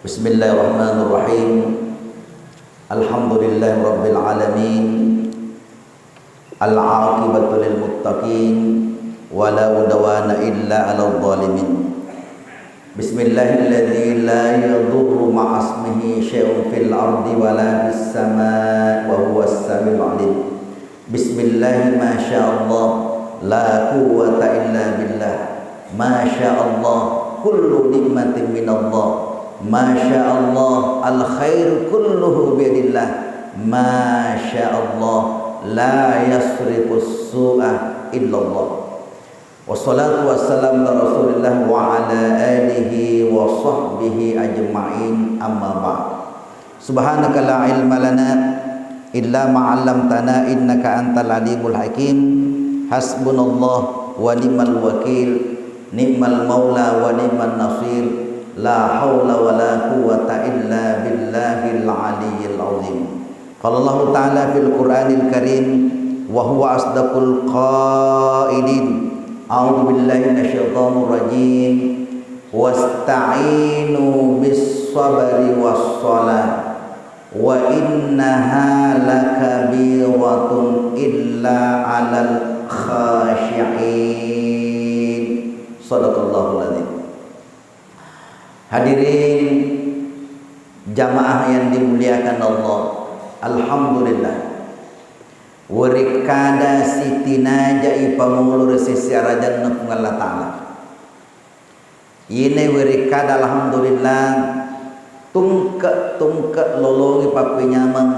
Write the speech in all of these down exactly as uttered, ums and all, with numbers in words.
Bismillahirrahmanirrahim. Alhamdulillahirabbil alamin. Al-aqibatu lil muttaqin wa la udwana illa 'alal zalimin. Bismillahilladzi la yadurru ma'asmihi syai'un fil ardi wa la fis sama'i wa huwas samiul alim. Bismillah, masya Allah, la quwwata illa billah. Masya Allah, kullu nikmatin minallah. Masya Allah, al khairu kulluhu biyadillah. Masya Allah, la yasrifus su'a illallah. Wassalatu wassalamu ala Rasulillah wa ala alihi wa sahbihi ajma'in, amma ba'd. Subhanaka la ilma lana illa ma 'allamtana innaka antal alimul hakim. Hasbunallah wa ni'mal wakil, ni'mal maula wa ni'man nasir. La haula wa la quwwata illa billahil aliyyil azim. Qala Allahu ta'ala fil Qur'anil Karim wa huwa asdaqul qailin. A'udzu billahi minasyaitonir rajim. Wasta'inu bis sabri was shalah wa innaha lakabiratun illa 'alal khasyi'in. Sadaqallahul azim. Hadirin jamaah yang dimuliakan Allah, alhamdulillah, werekkada sitinaja ipangolo ri sese arajanna Puang Allah Ta'ala. Iyene werekkada alhamdulillah, tungke-tungke lolongi pappenyameng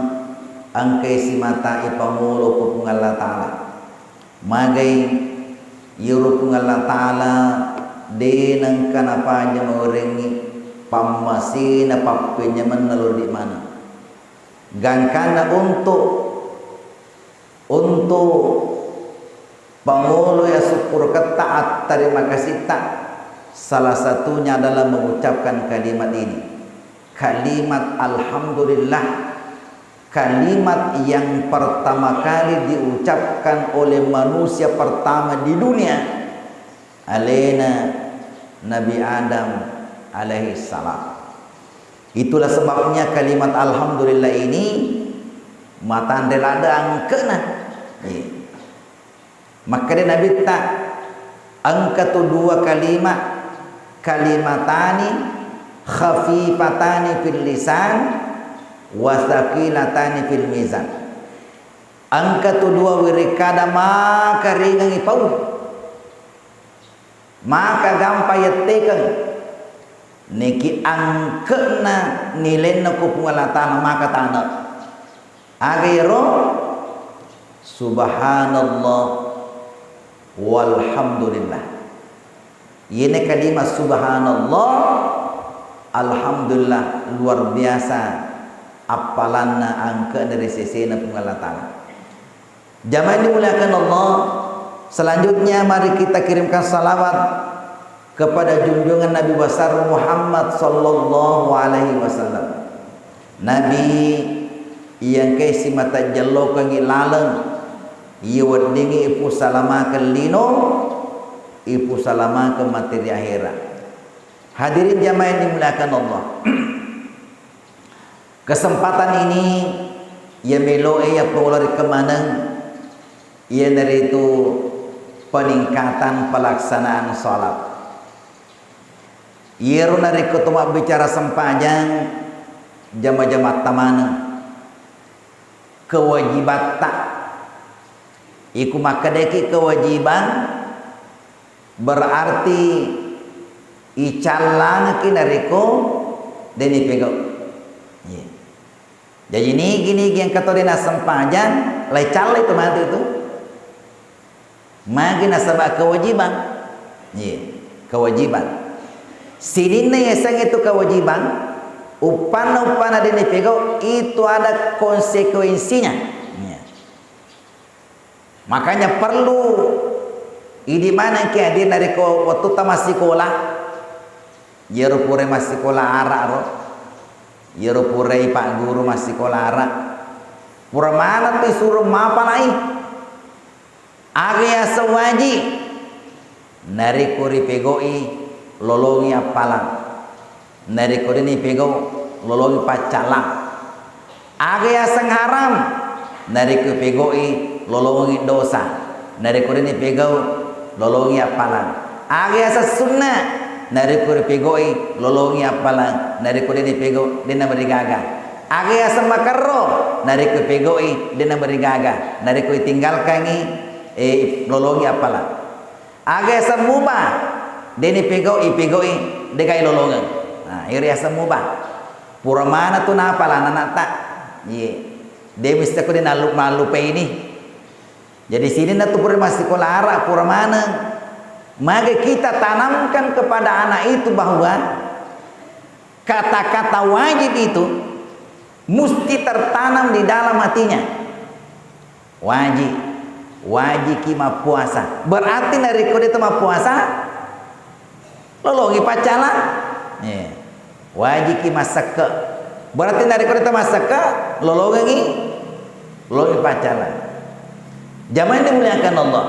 engkai simata ipangolo ko Puang Allah Ta'ala. Magai iyaro Puang Allah Ta'ala de nengka napaja mawerengngi pammasena pappenyamenna lori maneng. Gangkanna untuk, untuk pangolo asukkuruketta, attarima kasitta, salah satunya adalah mengucapkan kalimat ini. Kalimat alhamdulillah, kalimat yang pertama kali diucapkan oleh manusia pertama di dunia, alena Nabi Adam alaihi salam. Itulah sebabnya kalimat alhamdulillah ini matanre ladde angkena. Iya. Makkeda Nabitta, engka tu dua kalimat, kalimatani khafifatani fil lisan wa tsaqilatani fil mizan. Engka tu dua werekkada maka ringang ipau, maka gampang yettekeng, niki angke'na nilainna ko Puang Allah Ta'ala maka tane. Aga ero? Subhanallah walhamdulillah. Iyene kalimat subhanallah, alhamdulillah, luar biasa appalanna angke'na ri sesena Puang Allah Ta'ala. Jamaah yang dimuliakan Allah, selanjutnya mari kita kirimkan salawat kepada junjungan Nabi besar Muhammad sallallahu alaihi wasallam. Nabi iya engkae simata jellokengngi laleng, iya weddingngi ipusalamaka lino, ipusalamaka mate ri ahera. Hadirin jamaah yang dimuliakan Allah. Kesempatan ini iya meloe iya pangolorekeng maneng, iyanaritu peningkatan pelaksanaan salat. Iyaro narekko to mabbicara sempajang, jama-jamatta maneng, kewajibatta. Iku makkedaki kewajiban, berarti icallangeki narekko de nipegau. Iya. Jaji nigi-nigi engka to de nassempajang, laicallai tu matu itu. Magi nasaba kewajiban. Iya, kewajiban. Sininna yasengnge tu kewajiban, uppanna-uppanna de nipegau, itu ada konsekuensinya. Iya. Makanya perlu idi manengki hadir narekko wettutta massikola. Iyaro pura massikola ara ro, iyaro pura pagguru massikola ara, pura maneng tu isuro mapalai. Aga yaseng wajib, narekko ripegau'i, lolongi appalang. Narekko de'ni pegau, lolongi paccallang. Aga yaseng haram? Narekko pegau'i, lolongi dosa. Narekko de'ni pegau, lolongi appalang. Aga yaseng sunna? Narekko ripegau'i, lolongi appalang. Narekko de'ni pegau, de'na marigaga. Aga yaseng makerro? Narekko pegau'i, de'na marigaga. Narekko itinggalkangngi, eh, lolongi appalang. Aga yaseng mubah? De'ni pegau, ipegau'i, de'ga ilolongeng. Nah, iyaro yaseng mubah. Pura maneng tu napala anana'ta. Iye. De' mesti ko de' nallu-, mallupaini. Jadi sininna tu pura massikola ara, pura maneng. Maka kita tanamkan kepada anak itu bahwa kata-kata wajib itu mesti tertanam di dalam hatinya. Waji, wajiki mappuasa. Berarti narekko de'to mappuasa, lolongi paccallang. Iya. Wajiki massekke. Berarti narekko de'to massekke, lolongengi, lolongi paccallang. Jamaah yang dimuliakan Allah.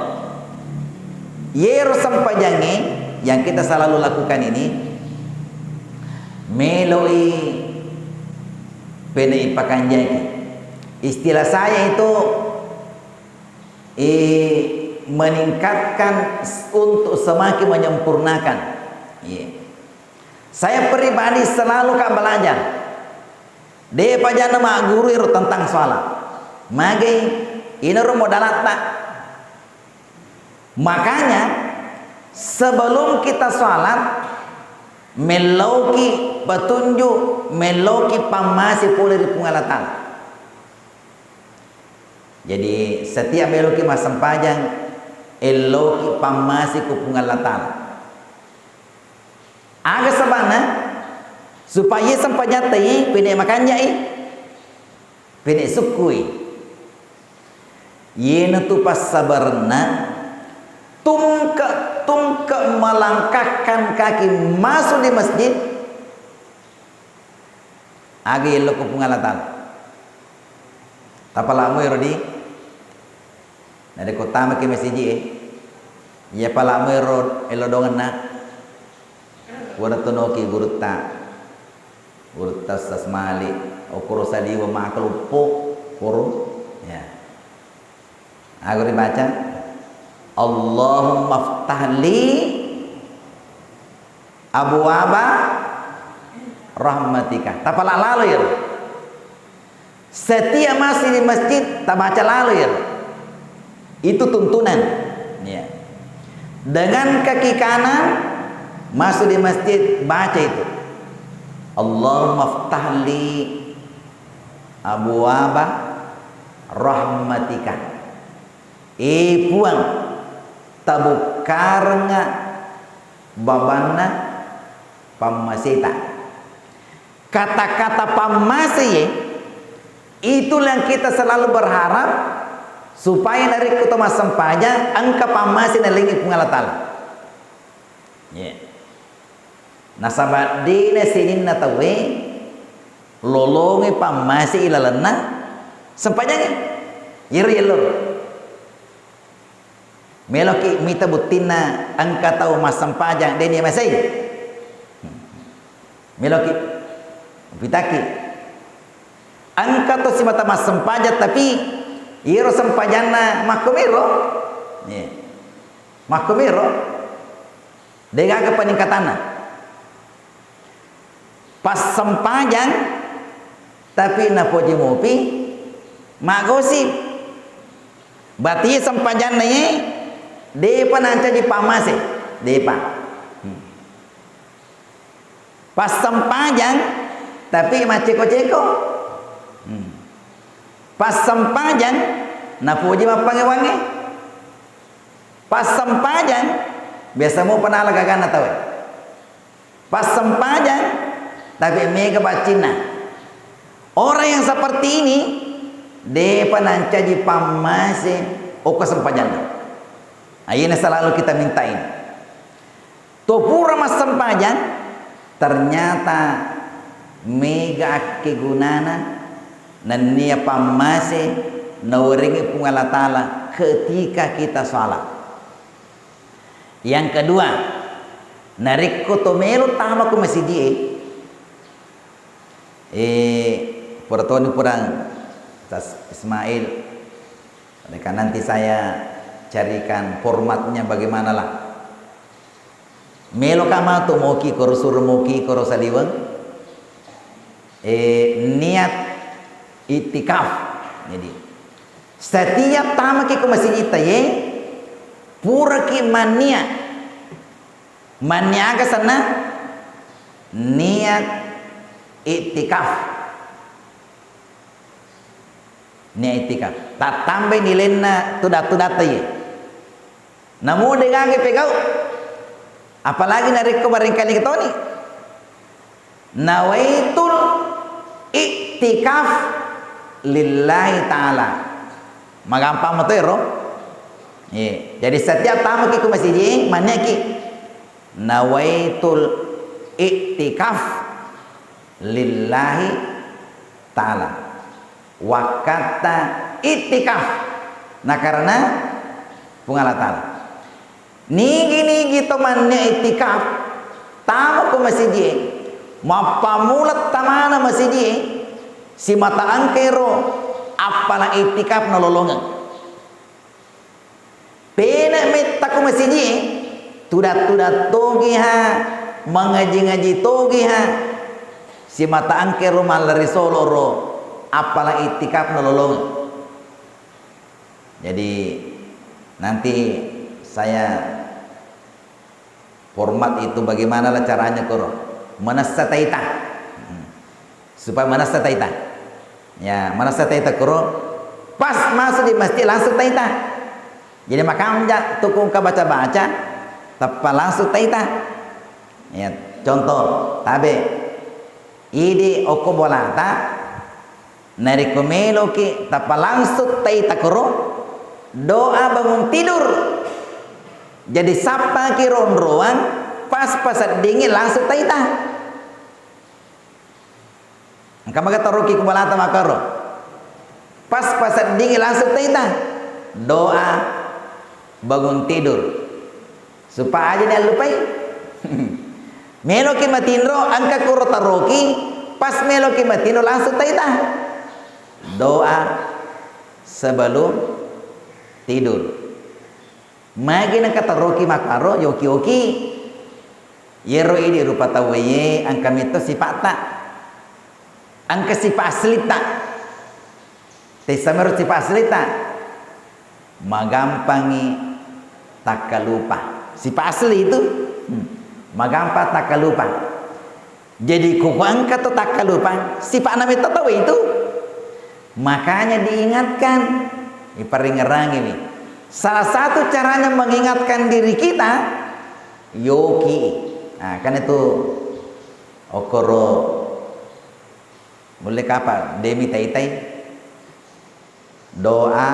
Yero sempajangnge yang kita selalu lakukan ini, meloi pene ipakanjaki. Istilah saya itu, eh, meningkatkan s-, untuk semakin menyempurnakan. Iya. Saya pribadi selalu ka belajar. De'pa janna magguru ero tentang sholat. Magai, inaro modalatta. Makanya, sebelum kita sholat, melloki petunjuk, melloki pammase pole ri Puang Allah Ta'ala. Jadi, setiap meloki massempajang, elloki pammase ku Puang Allah Ta'ala. Aga sabana? Supaya sempajatta i, pede makanjai, pede sukkui. Iyanatu passabarenna tungke-tungke melangkahkan kaki masuk di masjid, aga yello ku Puang Allah Ta'ala. Tapalamu ero di, narekko tamaki masiji e, iya palamu ero elo dongenna, wara tonoki gurutta. Gurutta Ustaz Malik, okoro saliweng makkeluppo, koro, ya. Aga ribaca, "Allahumma ftah li abwaba rahmatika." Tapala lalo iyaro. Setiap masuk di masjid, tabaca lalo iyaro. Itu tuntunan. Ya. Dengan kaki kanan masuk di masjid, baca itu. "Allahumma ftah li abwaba rahmatika." Eh, Puang, tabukkarengnga babanna pammaseta. Kata-kata pammase ye, itulah yang kita selalu berharap supaya narekko to massempajang, engka pammase nalengngi Puang Allah Ta'ala. Ye. Nasaba de'na sininna tauwe lolongi pammase ilalenna sempajangnge. Yero yello. Meloki mita buttinna engka tau massempajang, de'ni masei. Meloki pitaki. Engka to simata massempajang, tapi iyaro sempajanna makkomiro. Iya. Makkomiro. De'gaga peningkatanna. Passempajang, tapi napoji mopi, maggosip. Berarti sempajanna ye, de'pa nancaji pammase, de'pa. Hmm. Passempajang, tapi macceko-ceko. Hmm. Passempajang, napoji mappangewangnge. Passempajang, biasa mopa nala gaganna tauwe. Passempajang, tapi mega baccinna. Orang yang seperti ini, de'pa nancaji pammase okko sempajanna. Nah, ini selalu kita minta ini. To pura massempajang, ternyata mega akkegunana nennia pammase nawerengngi Puang Allah Ta'ala ketika kita salat. Yang kedua, narekko to melo tama ko masiji e, Eh, pura toni purang, Tas Ismail. Mereka nanti saya carikan formatnya bagaimanalah. Meloka matu moki koro suro moki koro saliweng. Eh, niat iktikaf. Jadi, setiap tamaki ko masijita ye, puraki manniat. Manniaga senna? Niat iktikaf. Niat iktikaf. Tattambai nilenna tuda-tudatta ye. Namo degaga pegau. Apalagi narekko barengkalinga toni. Nawaitul iktikaf lillahi ta'ala. Magampang mato ero. Iya. Jadi setiap tamaki ku masiji, manniaki. Nawaitul iktikaf lillahi ta'ala. Wakkatta iktikaf. Nah, karena Puang Allah Ta'ala. Nigi-nigi to mannia iktikaf, tama ko masijie, mappammula tamana masijie, simata engkero appala iktikaf nalolongeng. Pena metta ko masijie, tudat-tudat togiha, mangaji-ngaji togiha, simata engkero mallari soloro appala iktikaf nalolongeng. Jadi, nanti saya format itu bagaimana lah caranya koro. Manessa taita. Hmm. Supaya manessa taita. Ya, manessa taita koro. Pas masuk di masjid langsung taita. Jadi, makanja tukung ka baca-baca, tappa langsung taita. Ya, contoh, tabe. Idi okko bolata, narekko meloki tappa langsung taita koro, doa bangun tidur. Jadi sappaki ronroang, pas paseddingi langsung taita. Engka maga taroki ko bolata makkaro. Pas paseddingi langsung taita. Doa bangun tidur. Supaya aja diallupai. Meloki matinro, engka kuro taroki, pas meloki matinro langsung taita. Doa sebelum tidur. Magi nengka taroki makkaro, yoki-yoki. Yero idi rupa tauwe ye, engka metto sipatta. Engka sipa aslitta. Tessa mero sipa aslitta. Magampangi takkalupa. Sipa asli itu, hmm, magampang takkalupa. Jadi, ko engka to takkalupa, sipa'na metto tau itu. Makanya diingatkan, iparingerangiwi. Salah satu caranya mengingatkan diri kita, yoki. Nah, kan itu okoro mulle kapa, demi taitai. Doa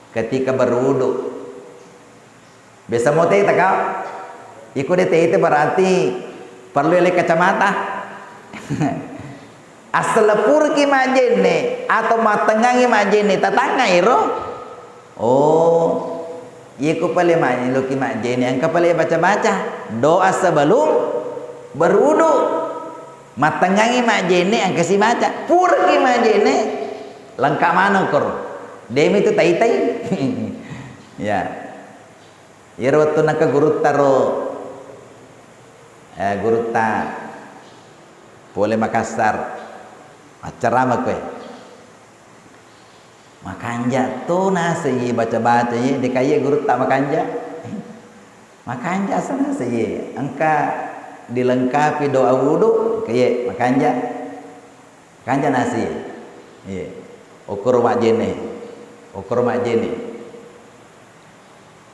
ketika berwudu. Biasa mo teta, Kak? Iko de teta berarti perlu ele kacamata. Asselepurki majjenne atau mattengngangi majjenne, tatangnga ero? Oh, iko pale majeloki majjenne, engka pale baca-baca. Doa sebelum berwudu. Mattengngangi majjenne, engkasi maca. Puraki majjenne, lengka maneng koro. Demi tu taitai. Ya. Iyaro wettu nengka gurutta ro, eh, gurutta pole Makassar. Maccarama koe. Makanja to naseng iye baca-baca iye, de ka iye gurutta makanja. Makanja sa naseng iye. Engka dilengkapi doa wudu, engka iye makanja. Makanja naseng iye. Iye. Okoro majjenne. Okoro majjenne.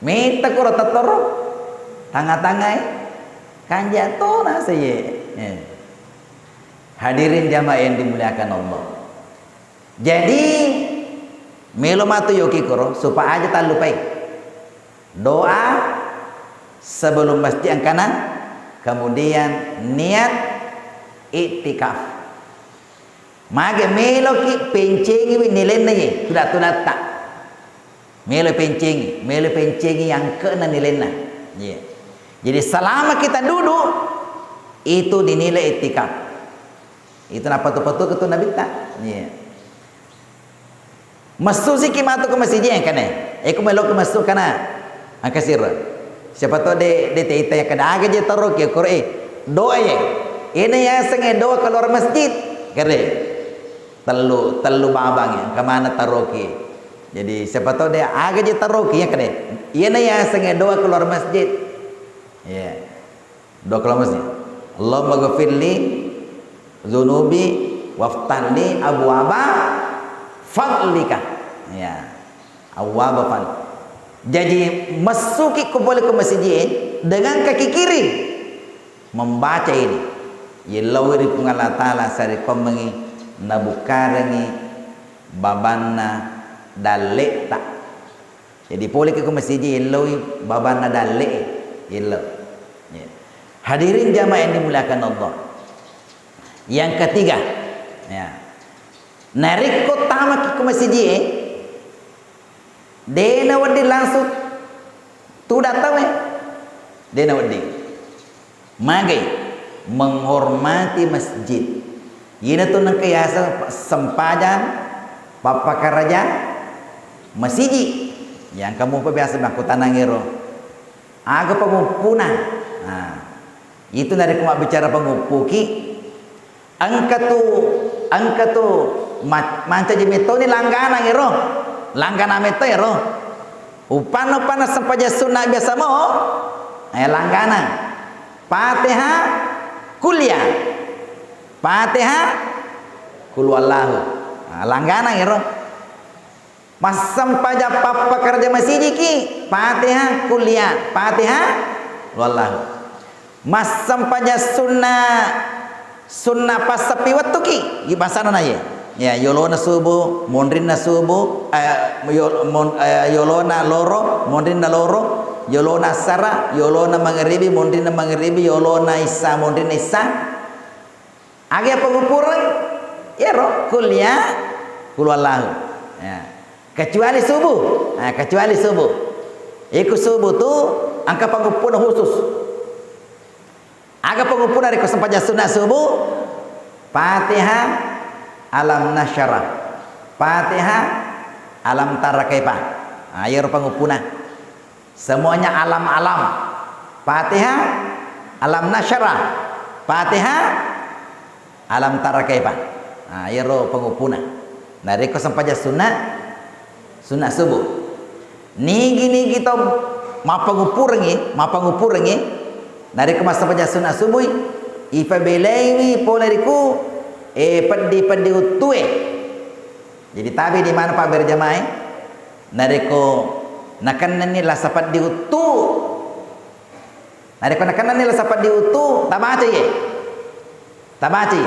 Metta koro tettoro. Tanga-tangai. Kanja to naseng iye. Iye. Hadirin jamaah yang dimuliakan Allah. Jadi, melo matu yoki koro, supaya aja tallupai. Doa sebelum masjid engkana, kemudian niat iktikaf. Mage meloki pencengiwi nilenna ye, tuda-tudatta. Melo pencengi, melo pencengi yang kena nilenna. Iya. Jadi selama kita duduk, itu dinilai iktikaf. Itu napatu-patu ke tu Nabitta. Iya. Messu siki matu ke masiji engkane. Eko melo ke messu kana. Angka siro. Siapa to de, de teita ya kada aga je taroki Qur'an. Doa ye. Ini ya senge doa keluar masjid. Kere. Tellu, tellu babang ya. Kemana taroki? Jadi siapa to de aga je taroki ya kade. Ini ya senge doa keluar masjid. Iya. Doa keluar masjid. Allahumma ghafirli dzunubi waftahli abwaba fadlika. Ya. Abwaba fadl. Jadi, messuki ko pole ko masiji dengan kaki kiri membaca ini. Yelloi ri Puang Allah Ta'ala sarekkoammengi nabukkarengi babanna dalle'ta. Jadi, poleki ko masiji, yelloi babanna dalle'e, yello. Ya. Hadirin jamaah yang dimuliakan Allah. Yang ketiga, ya. Narekko tamaki ko masiji e, de nawedding langsung tuda tau e. De nawedding. Magai menghormati masjid. Iyana tu nengka yaseng sempajang pappakaraja masiji. Yang kamu pa biasa makkutanang ero. Aga panguppuna? Nah, itu narekko mabbicara panguppuki, engka tu, engka tu ma-, mancaji metoni langganang ero. Langganang metto ero. Upanna, upanna sempajang sunna biasa mo, eh, langganang. Fatihah, kuliah. Fatihah, kul huwallahu. Nah, langganang ero. Massempajang pappakaraja masijiki, Fatihah, kuliah. Fatihah, kul huwallahu. Massempajang sunna, sunna passeppi wettuki, ibangsana na ye. Ya, yolona subuh, monrinna subuh, eh, yo-, mon-, eh, yolona loro, monrinna loro, yolona assara, yolona mangaribi, monrinna mangaribi, yolona issa, monrinna issa. Aga pangupureng? Yero, kuliah, kul huwallahu. Ya. Kecuali subuh. Nah, kecuali subuh. Iku subuh tu engka panguppuna khusus. Aga panguppuna rekko sempajang sunna subuh? Fatihah, alam nasyrah. Fatihah, alam tara kaifa. Nah, yero panguppuna. Semuanya alam-alam. Fatihah, alam nasyrah. Fatihah, alam tara kaifa. Nah, yero panguppuna. Narekko sempajang sunna, sunna subuh. Nigi-nigi tau mappanguppurengngi, mappanguppurengngi, narekko massempajang sunna subuh, ipabelaiwi pole riku, eh, peddi-peddi uttue. Jadi tabe di mana Pak berjamaah, eh? Narekko nakennani lasa peddi uttu, narekko nakennani lasa peddi uttu, tabacai ye. Tabacai.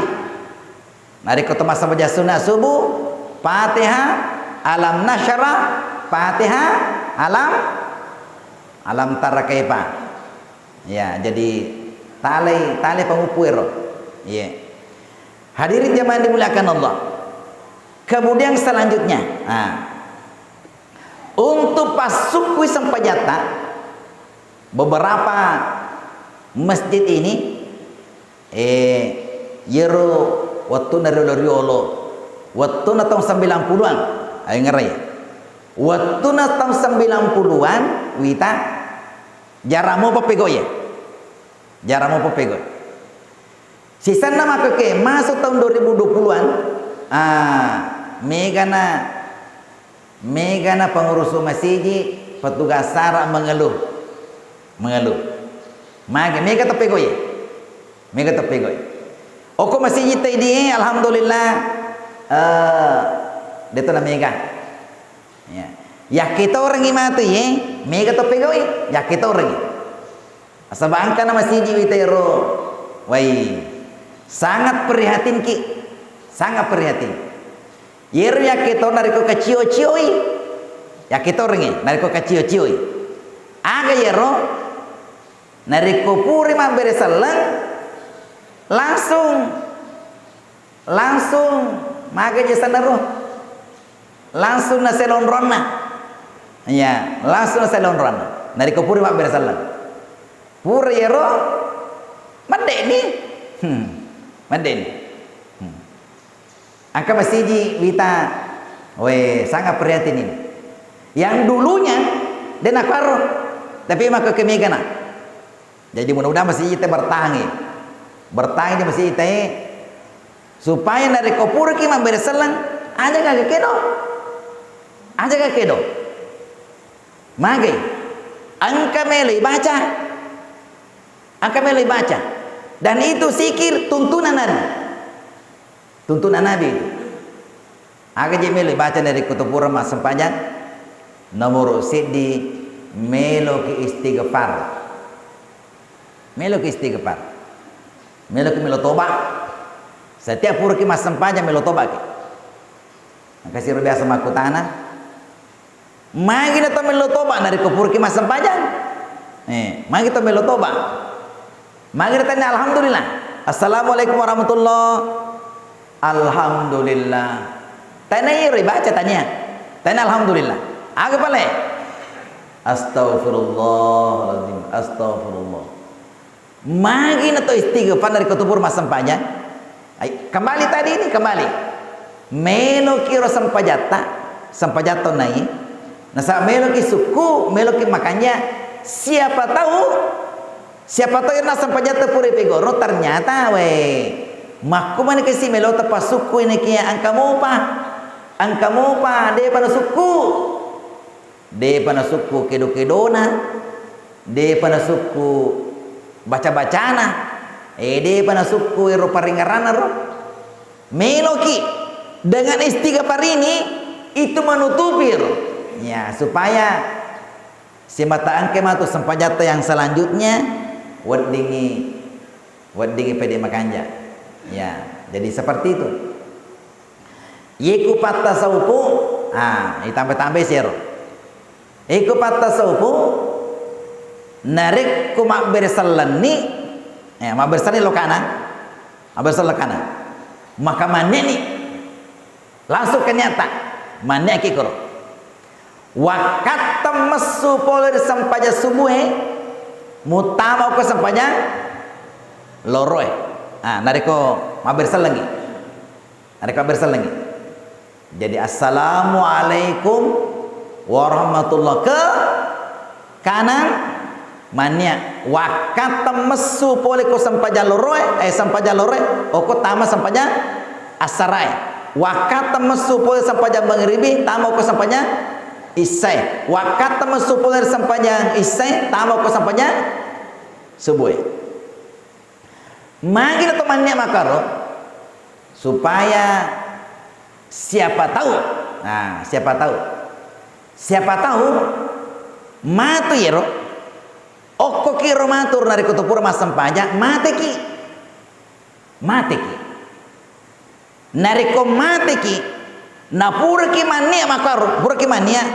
Narekko to massempajang sunna subuh, Fatihah, alam nasyrah, Fatihah, alam, alam tara kaifa. Ya, jadi talai, talai panguppu ero. Iya. Hadirin jamaah yang dimuliakan Allah. Kemudian selanjutnya, nah, untuk passukkui sempajatta, beberapa masjid ini, eh, yero wettunna riolo-riolo, wettunna taung sembilan puluhan, ayo ngerai. Wettunna taung sembilan puluhan, wita, jarang mopa pegau ya. Jarang mopa pegau. Sisenna makkeke masuk tahun dua ribu dua puluhan, ah, megana, megana pengurusu masiji, petugas sara mengeluh. Mengeluh. Mage, mega teppegoi. Mega teppegoi. Oko masiji te idi, alhamdulillah, eh, deto na mega. Ya. Yakkitorengngi matu ye, mega to pegau'i, yakkitorengngi. Nasaba engkana masiji witero, wai, sangat prihatin ki, sangat prihatin. Yero yakkito narekko kacio-cioi, yakkitorengngi narekko kacio-cioi. Aga yero? Narekko pura mabbere selleng, langsung, langsung maga je sanaro. Langsung naselo onronna. Iya, langsung naselo onronna. Narekko pura mabbere selleng. Pura yero, maddeni. Hmm, maddeni. Hmm. Engka masiji wita, we, sangat prihatin ini. Yang dulunya de' nakuaro, tapi maka kemegana. Jadi mudah-mudahan masiji te bertahangi. Bertahangi di masiji te supaya narekko puraki mabbere selleng, aja gaga kedo. Aja gaga kedo. Magai, engka melo ibaca. Engka melo ibaca. Dan itu zikir tuntunan Nabi. Tuntunan Nabi itu. Aga je melo ibaca narekko to pura massempajang? Nomoro seddi, meloki istighfar. Meloki istighfar. Meloki melo toba. Setiap puraki massempajang melo tobaki. Engka siro biasa makkutana, magi na to melo toba narekko puraki massempajang? Eh, magi to melo toba? Magi na tania alhamdulillah? Assalamualaikum warahmatullah. Alhamdulillah. Tania iro ibaca tania. Tania alhamdulillah. Aga pale? Astagfirullahaladzim. Astagfirullah. Magi na to istighfar narekko to pura massempajang? Ai, kembali tadi ini, kembali. Meloki ro sempajatta, sempajatta nai. Nasa meloki sukku, meloki makanja. Siapa tahu, siapa tahu irna sempajatta pura pegoro, ternyata we, makku mani kasi melo tepasukku ini kia engka mopa. Engka mopa, depa na sukku. Depa nasukku kedo-kedona, depa nasukku baca-bacana, eh, depa nasukku ero paringerranna ro. Meloki dengan istighfar ini, itu menutupi ro. Ya, supaya simata engke matu sempajatta yang selanjutnya, weddingi, weddingi pede makanja. Ya, jadi seperti itu. Iye ku pattasawufu, ah, itambai-tambai sero. Iye ku pattasawufu, narekko mabbere sellenni, eh, mabbere sellenni lokana, mabbere sellenni lokana, maka manne'ni, langsung ke niatta, manne'ki koro. Wakkatta messu pole ri sempajang subuhe, muttama ko sempajang loroe. Ah, narekko mabbere sellengngi. Narekko mabbere sellengngi. Jadi, "Assalamualaikum warahmatullah," ke kanan, mannia wakkatta messu pole ko sempajang loroe, eh, sempajang loroe, oko tama sempajang assarae. Wakkatta messu pole sempajang mangribi, tama ko sempajang issae. Wakkatta messu pole sempajang issae, tama ko sempajang subuhe. Magi na to mannia makkaro, supaya siapa tahu, nah, siapa tahu, siapa tahu matu iyaro, okkoki ro matu narekko to pura massempajang, mateki. Mateki. Narekko mateki, napuraki mannia makkaro, puraki mannia,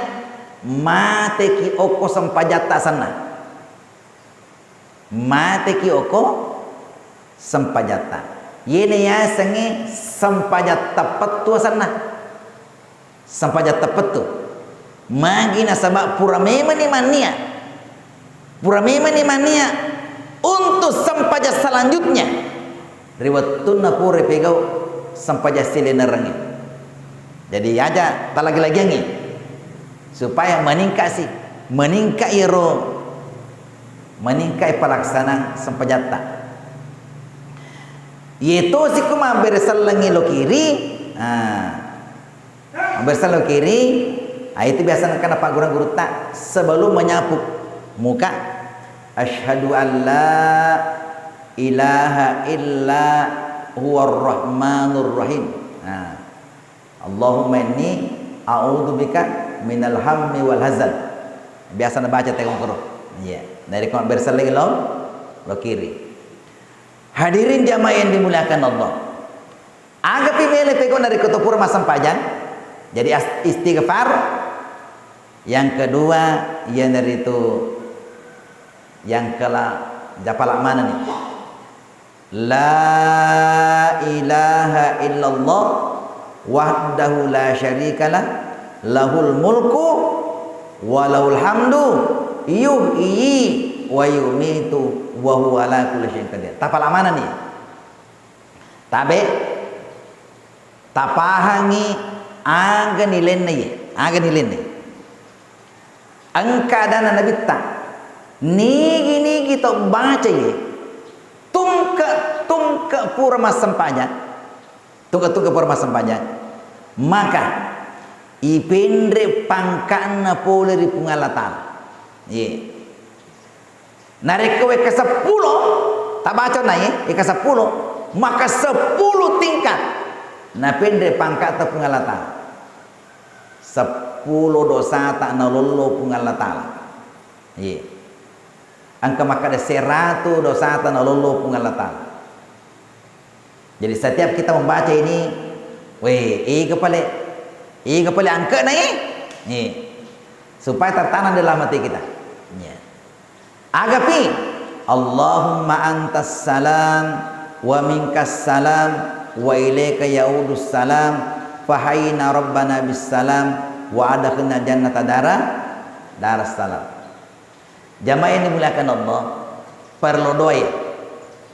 mateki okko sempajatta asenna. Mateki okko sempajatta. Iyena yasengnge sempajatta pettu asenna. Sempajatta pettu. Magi nasaba pura memenni mannia. Pura memenni mannia untuk sempajang selanjutnya. Ri wettunna pura pegau sempajang silenerengnge. Jadi aja talagi-lagiangngi supaya meningkat si, meningkat iyaro, meningkat pelaksanaan sempajatta. Iye tosi ko mabbere sellengngi lo kiri, ah, mabbere sellengngi lo kiri, ah, itu biasa engka napaggurang gurutta sebelum menyapu muka, "Asyhadu an la ilaha illa huwar rahmanur rahim." Nah, "Allahumma inni a'udzubika minal hammi wal hazan." Biasa nabaca tengokoro. Iya. Narekko mabbere sellengngi lo, lo kiri. Hadirin jamaah yang dimuliakan Allah. Agapi mele pegau narekko to pura massempajang. Jadi as-, istighfar. Yang kedua, iyanaritu yang kela-, japala manenni. La ilaha illallah wahdahu la syarikalah, lahul mulku wa lahul hamdu, yuhyi wa yumitu wa huwa ala kulli syai'in qadir. Tapala manenni. Tabe. Tapahangngi aga nilainna iye, aga nilainna iye. Engka adanna Nabitta, nigi-nigi tau baca iye, tungke-tungke pura massempajang, tungke-tungke pura massempajang, maka ipenre pangka'na pole ri Puang Allah Taala. Iye. Narekko wekka seppulo, tabaca nai, wekka seppulo, maka seppulo tingkat napenre pangka'ta Puang Allah Taala. Seppulo dosata nalollo Puang Allah Taala. Iya. Engka makkeda seratu dosata nalollo Puang Allah Taala. Jadi setiap kita membaca ini, weh, ega pale, ega pale angke'na, eh? Nih. Supaya tertanam dalam hati kita. Ya. Agapi, Allahumma antas salam wa minkas salam wa ilaika yaudus salam, fahayna rabbana bis salam wa adkhilna jannata dara daras salam. Jamaah yang dimuliakan Allah, perlu doa ya.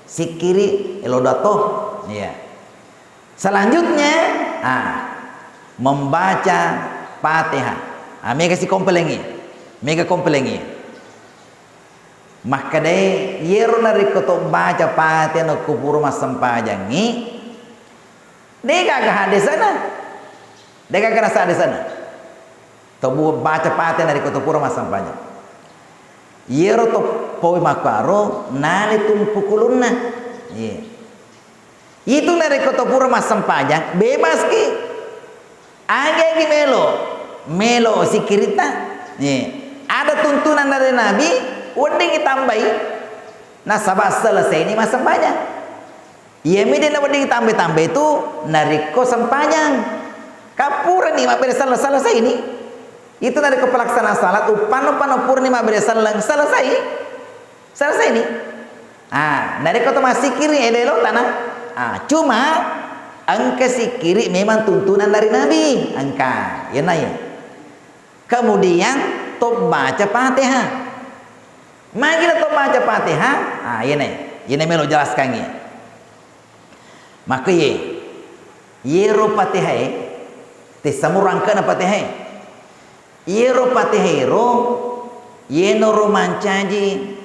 Sikiri, elo doa toh. Iya. Selanjutnya, ah, membaca Fatihah. Ah, mega si kompelengi. Mega kompelengi. Makkedai, yero narekko to baca Fatihah nakko pura massempajangngi, de gaga hadesana. De gaga rasa hadesana. To bu-, baca Fatihah narekko to pura massempajang. Yero to powe makkaro nale tumpukulunna. Iya. Itu narekko to pura massempajang, bebaski. Agi-agi melo, melo sikiritta. Iya. Ada tuntunan dari Nabi, wedding ditambai. Nasaba selesai ini massempajang. Iyami de nawedding tambai-tambai tu narekko sempajang. Ka purani mabbere selleng, selesai ini. Itu narekko pelaksanaan salat, uppanna-uppanna purani mabbere selleng, selesai. Selesai ini. Ah, narekko to massikiri elo-elo tana. Ah, cuma engka sikiri memang tuntunan dari Nabi. Engka, iya na iya. Kemudian to baca Fatihah. Magi na to baca Fatihah? Ah, iyena, iyena melo jelaskangngi. Maka ye, yero Fatihah e, tessa murangkana Fatihah e. Yero Fatihah ero, yenaro mancaji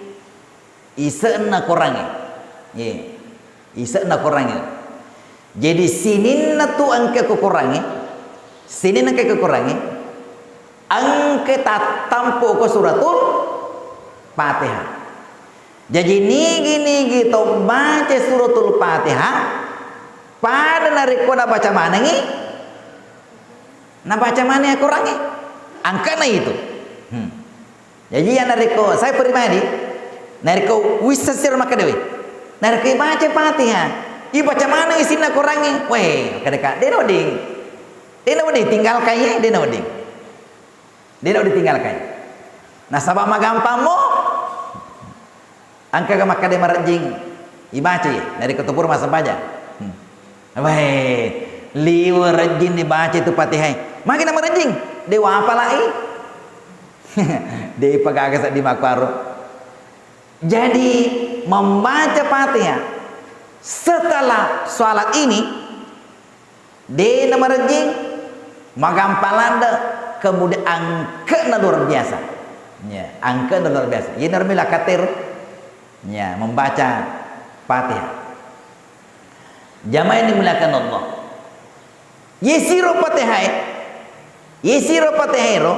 ise'na Korangnge. Ye. Ise'na Korangnge. Jadi sininna tu engka ko Korangnge, sininna engka ko Korangnge, engka tattampo ko suratul Fatihah. Jaji nigi-nigi to baca suratul Fatihah, pada narekko nabaca manengi, nabaca maneng Korangnge, angkana itu. Hmm. Jaji, iya narekko saya pribadi, narekko wisseng siro makkedawe, narekko ibaca Fatihah, ibaca maneng isinna Korangnge, weh, makkeda ka, de nawedding, de nawedding tinggalkan ye, de nawedding, de nawedding tinggalkan. Nasaba magampammo, engkaga makkeda marejjing ibaca ye, narekko to pura massempajang. Hmm. Weh, liwe rejjing dibaca itu Fatihah. Magi na marejjing? De wapalai. De'pa gaga sedding makkuaro. Jadi, membaca Fatihah setelah sholat ini, de namarejjing, magampang ladde, kemudian angke'na luar biasa. Ya, angke'na luar biasa. Iyena remi lakatero. Ya, membaca Fatihah. Jamaah yang dimuliakan Allah. Yesiro Fatihah e, yesiro Fatihah ero,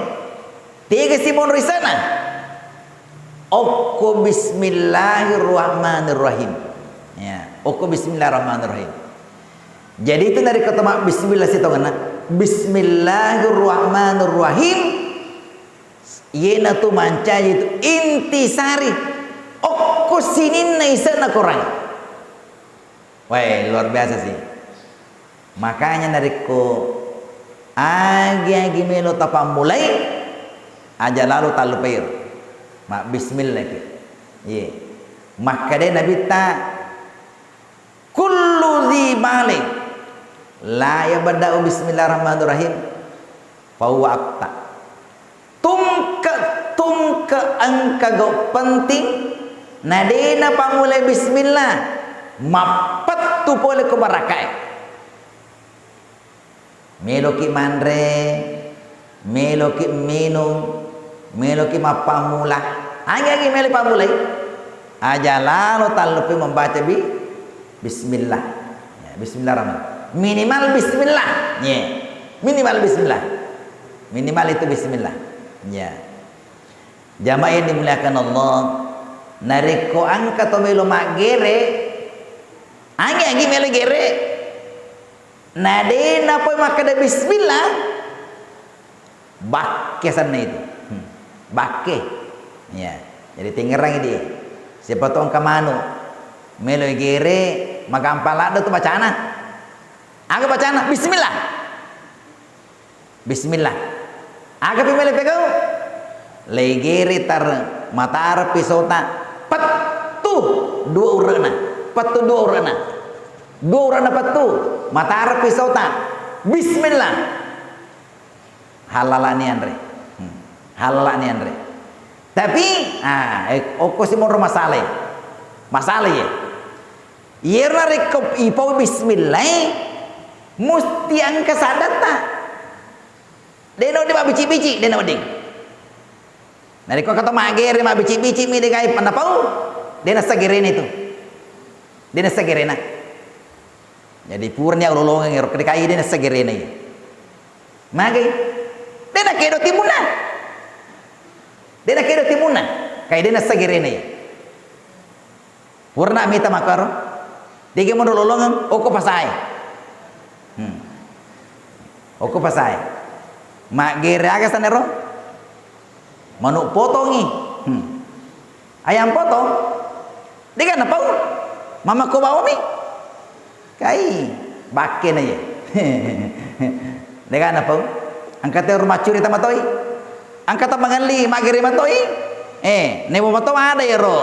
tega si monro isana. Okko bismillahirrahmanirrahim. Ya, okko bismillahirrahmanirrahim. Jadi itu narekko to mabbismillah sitongenna, bismillahirrahmanirrahim. Iyena tu mancaji tu intisari. Okko sininna ise'na Korang. Weh, luar biasa sih. Makanya narekko agi-agi melo tapammulai, aja lalo tallupairo. Ma bismillah ki. Iye. Makkeda Nabitta, kullu dzi bali la yabda'u bismillahirrahmanirrahim fahuwa aqta. Tungke-tungke engka gau penting, na de napammulai bismillah, mappettu pole ko barakae. Meloki manre, meloki minung, meloki mappammula. Angi-angi melo pammulai. Aja lalo tallupai membaca bi-, bismillah. Ya, bismillahirrahmanirrahim. Minimal bismillah. Ya. Minimal bismillah. Minimal itu bismillah. Ya. Jamaah yang dimuliakan Allah, narekko engka to melo maggere, angi-angi melo gere, na de napoi makkeda bismillah, bakke senna itu. Hmm. Bakke. Ya. Jadi tengngerangi dia. Siapa to engka manu melo gere, magampang ladde tu bacana. Aga bacana? Bismillah. Bismillah. Agapi melo pegau? Legere tareng, matara pisota, pettu dua urena, pettu dua urena, dua urena pettu, matara pisota, bismillah. Halala ni anre. Hmm. Halala ni anre. Tapi, ah, eh, okko si monro masalah. Masalah ya. Iyaro narekko ipau bismillah, musti engka saddatta. Dena wedding mabbici-bici, dena wedding. Narekko engka to maggere mabbici-bici mi degai napau, dena segerena itu. Dena segerena. Jadi purani aulolongeng ero dekai dena segerena iya. Magai? Dena kedo timunna. Dena kedo timunna. Kai dena segerena iya. Purana mita makkaro, dege monro lolongeng, okko pasae. Hmm. Okko pasae. Maggere aga sanero? Manu potongi. Hmm. Ayam potong? Dega napau? Mamakko baomi? Kai, bakke na ye. Dega napau? Engka tero maccuri tamatoi. Engka ta pangelli maggere matoi. Eh, nebo mato ada ero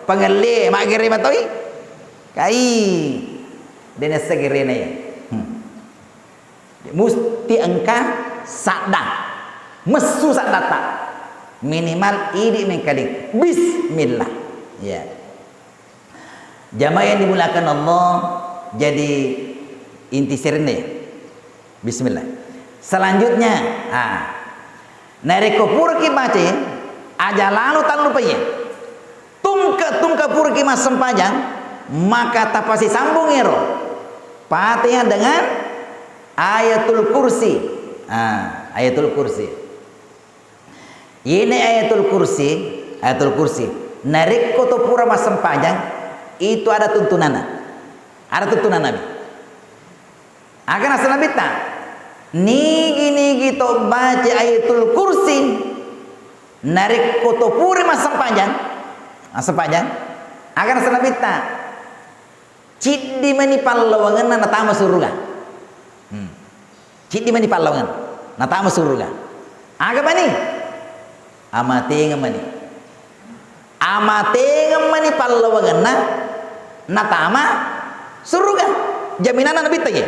pangelli maggere matoi. Kai, dena segerena ya. Hmm. Musti engka sadda. Messu saddatta. Minimal idi mengkaling. Bismillah. Ya. Jamaah yang dimuliakan Allah, jadi inti sirine. Bismillah. Selanjutnya, ah, narekko puraki baca, aja lalo tallupai. Tungke-tungke puraki massempajang, maka tapasisambung ero Fatihah dengan Ayatul Kursi. Ah, Ayatul Kursi. Yene Ayatul Kursi, Ayatul Kursi. Narekko to pura massempajang, itu ada tuntunanna. Ada tuntunanna. Aga naseng Nabitta, nigi-nigi to baca Ayatul Kursi, narekko to pura massempajang, massempajang, aga naseng Nabitta, ciddi mani pallawangenna natama suruga. Hmm. Ciddi mani pallawangenna natama suruga. Aga mani? Amatengeng mani. Amatengeng mani pallawangenna natama suruga. Jaminanna Nabitta ye.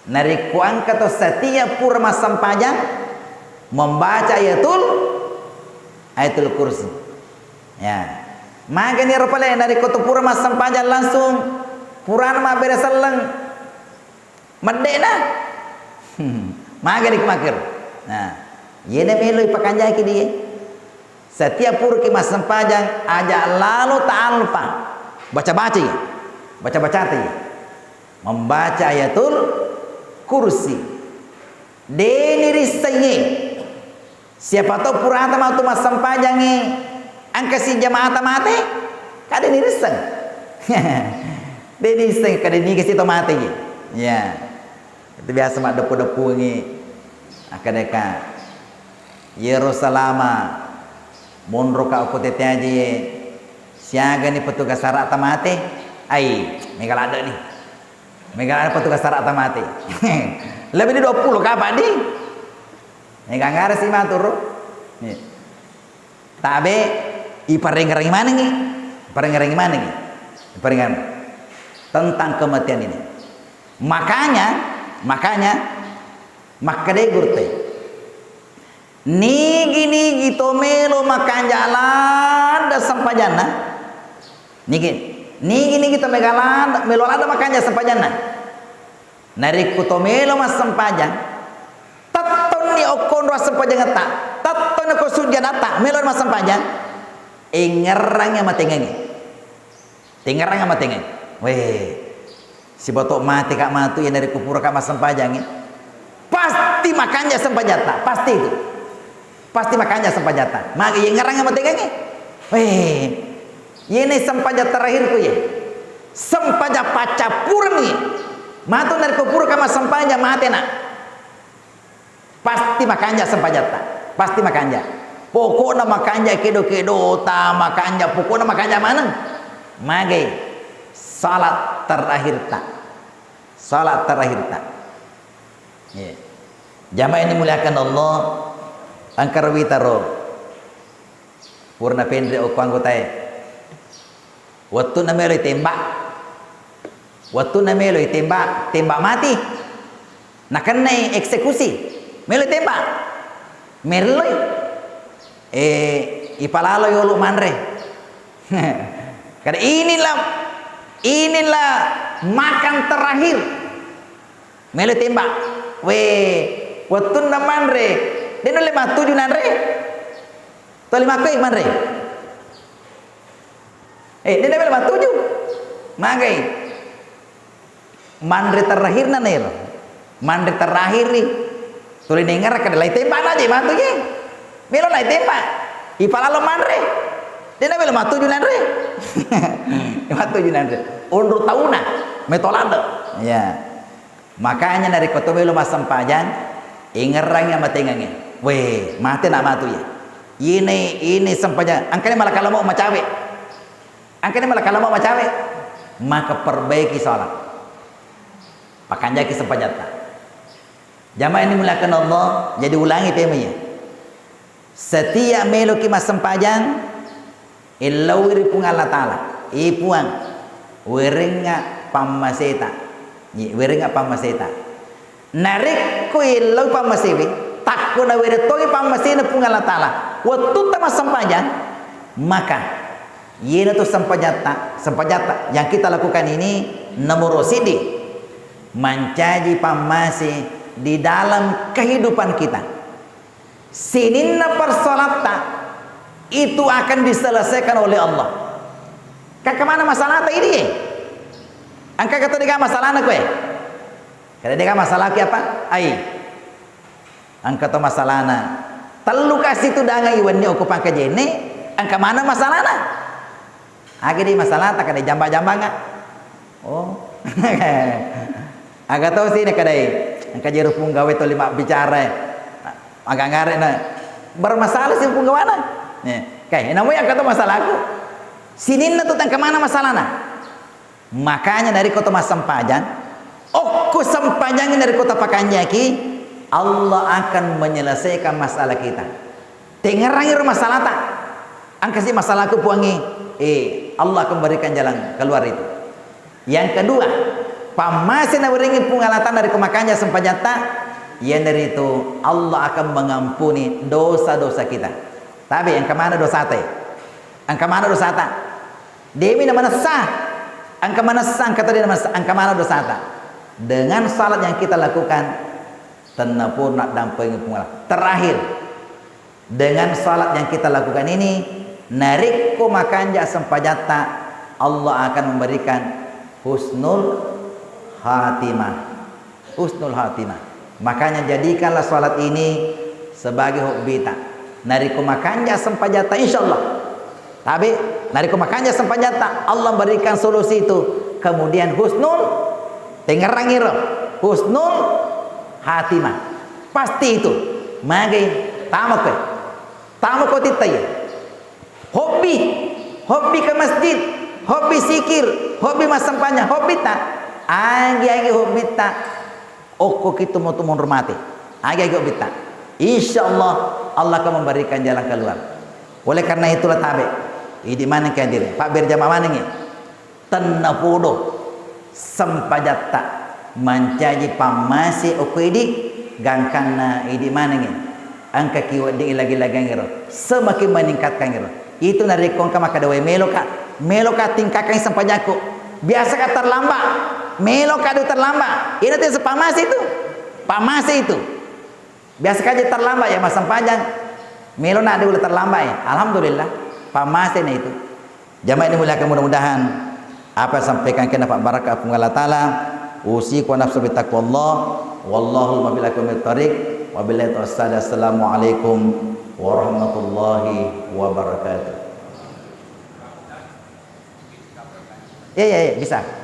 Narekko engka to setiap pura massempajang membaca Ayatul, Ayatul Kursi. Ya. Magani ro pale narekko to pura massempajang langsung purana mabbere selleng medde'na. Magani makkero. Nah, yena melo ipakanjaki die. Setiap puraki massempajang aja lalo ta'alpa. Baca-bacai. Baca-bacai. Membaca Ayatul Kursi. Deni rissengnge. Siapa tau purata matu massempajangnge engka si jamaata mate, ka deni risseng. Deni risseng, ka deni kasi to mate. Ya. Itu biasa maddeppu-deppungi. Akkadaka, yero salama monroka okko tette aje, siagani petugas sara'ta mate, ai, mega ladde ni. Mega ladde petugas sara'ta mate. Lebih di dua puluh kapang di. Mega ngara si maturu. Iya. Tabe, iparengngerangi manengngi. Iparengngerangi manengngi. Iparengngerangi. Tentang kematian ini. Makanya, makanya, makkedai gurutta. Nigi-nigi to melo makanja ladde sempajanna. Nigi, nigi-nigi to mega ladde, melo ladde makanja sempajanna. Narekko to melo massempajang, tettonni okkonro assempajangetta, tettonni ko sujjadatta, melo massempajang, engngerangngi amatengengnge. Tengngerangngi amatengengnge. Weh, sibawa to mate ka matu iya narekko pura ka massempajangngi. Pasti makanja sempajatta, pasti itu. Pasti makanja sempajatta. Magi yengngerangngi amatengengnge. Weh, iyene sempajang terakhirku ye. Sempajang paccappureng ye. Matu narekko pura ka massempajang mate na. Pasti makanja sempajatta. Pasti makanja. Pokokna makanja kedo-kedota, makanja, pokokna makanja maneng. Magai salat terakhirta. Salat terakhirta. Iya. Jamaah yang dimuliakan Allah, engka ro wita ro. Purana penre okko anggotae. Wettunna melo itembak. Wettunna melo itembak, tembak mati. Nakennai eksekusi. Melo itembak. Merloi. Eh, ipalalo yolo manre. Kada inilah, inilah makan terakhir. Melo tembak. We, wettunna manre, de nulle mattuju nanre. Toli makkoi manre. Eh, de nulle mattuju. Magai. Manre terakhirna nero. Manre terakhir ri. Tuli nengara kada lai tembak na je matu je. Melo lai tembak. Ipalalo manre. De na melo matuju nanre. Matuju nanre. Onro tauna. Metolado. Ya. Makanya narekko to melo massempajang, ingerrangi amatengengnge. Weh, mate na matu ya. Ini, ini sempajang. Angkane malakala mau macawe. Angkane malakala mau macawe. Maka perbaiki sholat. Pakanjaki sempajatta. Jamaah yang dimuliakan Allah, jadi ulangi tema ya. Setiap meloki massempajang, illauwi ri Puang Allah Ta'ala. I Puang, werengnga pammaseta. Ye, werengnga pammaseta. Narekko illauwi pammasewe, takko nawereng tongi pammasena Puang Allah Ta'ala, wettutta massempajang, maka Iyanatu sempajatta, sempajatta yang kita lakukan ini nomor sidi mancaji pammase di dalam kehidupan kita. Sininna persoalatta itu akan diselesaikan oleh Allah. Kaka mana masalahta ini? Engka kata dega masalahna kue? Kada dega masalahki apa? Ai. Engka to masalahna. Tellu kasi tu dangai wenni okko pangkajene, engka mana masalahna? Aga di masalahta kada jamba-jambanga. Oh. Aga to sini kadai. Engka jeru punggawe toli mabbicara. Aga ngare na bermasalah si punggawana. Nih, kae namu engka to masalahku. Sininna tu engka mana masalahna? Makanya narekko to massempajang, okko sempajang narekko tapakanjaki, Allah akan menyelesaikan masalah kita. Tengerangi ro masalahta. Engkasi masalahku Puangnge, eh, Allah akan berikan jalan keluar itu. Yang kedua, pammase nawerengi Puang Allah Ta'ala narekko makanja sempajatta, iyanaritu Allah akan mengampuni dosa-dosa kita. Tapi engka mana dosata? Engka mana dosata? Demi na manessa. Engka manessa, engka tadi na manessa, engka mana dosata. Dengan salat yang kita lakukan, tenna purna dampengi Puang Allah. Terakhir, dengan salat yang kita lakukan ini, narekko makanja sempajatta, Allah akan memberikan husnul khatimah. Husnul khatimah. Makanya jadikanlah salat ini sebagai hobbita. Narekko makanja sempajatta, insyaallah. Tabe, narekko makanja sempajatta, Allah berikan solusi itu. Kemudian husnul, tengerangiro. Husnul khatimah. Pasti itu. Magai, tamako. Tamako titta iya. Hobi, hobi ke masjid, hobi sikir, hobi massempajang, hobi ta. Agi-agi hobi ta. Okko kitu mau tu mundur mati. Agi-agi hobi ta. Insya Allah, Allah akan memberikan jalan keluar. Oleh karena itulah tabe. Idi maneng ke hadir. Pak berjamaah maneng ya. Tennapodo sempajatta mancaji pammase okko idi, gangkanna idi manengngi. Engkaki wedding lagi-lagiangngiro, semakin meningkatkanngiro. Itu narekko engka makkeda, "Wae, meloka, meloka tingkatkan sempajakku. Biasaka terlambat." Melo kadu terlambat. Ini tuh pamase itu. Pamase itu. Biasa kaji terlambat ya, massempajang. Melo nak dulu terlambat ya. Alhamdulillah. Pamase itu. Jamaah yang dimuliakan, mudah-mudahan apa yang sampaikan kena Pak barakah Puang Allah Ta'ala. Usiku wa nafsu bitaqwallah. Wallahu muwaffiq ila aqwamit thariq. Wabillahi taufiq. Assalamualaikum warahmatullahi wabarakatuh. Iya, iya, iya, bisa. Iya.